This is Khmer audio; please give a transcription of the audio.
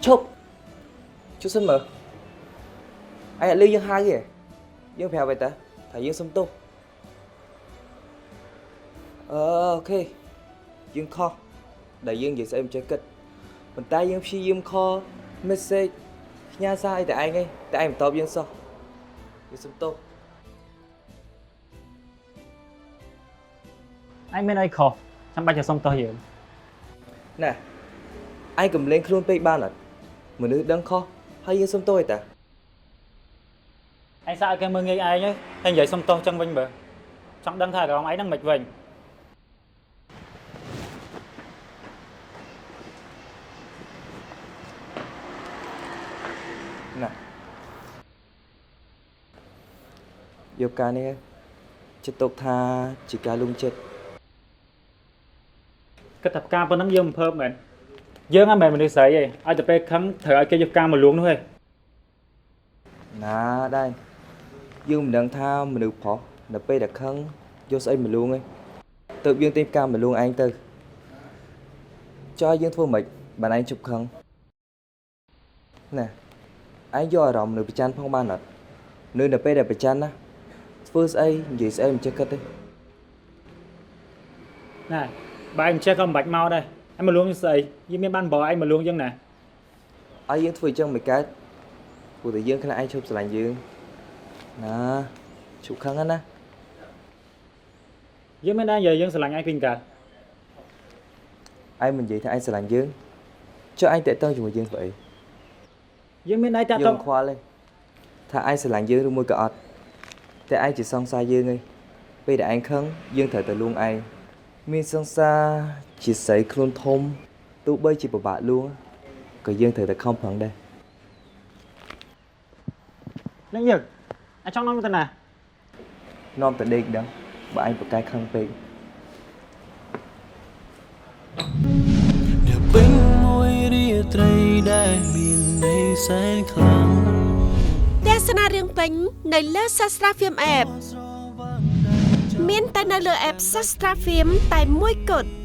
ឈប់ជុះសិនមើលឯងអត់លឺយើងហៅទេយើងប្រាប់ឲ្យតាថាយើងសុំទោសអឺ OK យើងខុសដែលយើងនិយាយស្អីមិនចេះគិតប៉ុន្តែយើងព្យាយាម call message ផ្ញើសារអីតែឯងឯងតែឯងមិនតបយើងសោះយើងសុំទោស ឯងមានអីខុសចាំបាច់จะសុំទោសយើង ណែឯងកំលែងខ្លួនពេកបានអត់មនុស្សដឹងខុសហើយយើងសុំទោសឯតា ឯងសាកឲ្យគេមើលងាយឯងហើយនិយាយសុំទោសចឹងវិញបើចង់ដឹងថាអារម្មណ៍ឯងហ្នឹងមិនវិញ ណាយកការនេះចិត្តទុកថាជាការលួងចិត្ត គិតថាផ្កាប៉ុណ្ណឹងយើងមិនភើបមែនយើងហ្នឹងមិនមែនមនុស្សស្រីទេឲ្យតែពេលខឹងត្រូវឲ្យគេយកផ្កាមកលួងនោះទេ ណាដែរយើងមិនដឹងថាមនុស្សប្រុសនៅពេលដែលខឹងយកស្អីមកលួងឯងទៅយើងទិញផ្កាមកលួងឯងទៅចុះឲ្យយើងធ្វើម៉េចបានឯងជប់ខឹងណាឯងយកអារម្មណ៍នៅប្រច័នផងបានអត់នៅពេលដែលប្រច័នណាធ្វើស្អីនិយាយស្អីមិនចេះគិតទេ ណែបើឯងមិនចេះក៏មិនបាច់មកដែរឯងមកលួងស្អីយើងមានបានបរឯងមកលួងយើងណា ឲ្យយើងធ្វើអញ្ចឹងមិនកើតព្រោះតែយើងខ្លាចឯងឈប់ស្រឡាញ់យើងណាជប់ខឹងណា យើងមានដែរនិយាយយើងស្រឡាញ់ឯងពីកាល ឯងមិននិយាយថាឯងស្រឡាញ់យើងចុះឯងតាក់ទងជាមួយយើងធ្វើអី យើងមានដែរតាក់ យើង ទង មិនខ្វល់ទេថាឯងស្រឡាញ់យើងឬមួយក៏អត់តែឯងជាសង្សារយើងឯងពេលដែលឯងខឹងយើងត្រូវតែលួងឯងមានសង្សារជាស្រីខ្លួនធំទោះបីជាពិបាកលួងក៏យើងត្រូវតែខំប្រឹងដែរ នឹងយើងអាចចង់នាំទៅណា នាំតែដេកដឹងបើឯងប្រកែកខឹងពេក នៅពេញមួយរាត្រីដែលមានន័យសែនខ្លាំង ទស្សនារឿងពេញនៅលើ Sastra Film App មានតែនៅលើ app Sastra Film តែមួយគត់។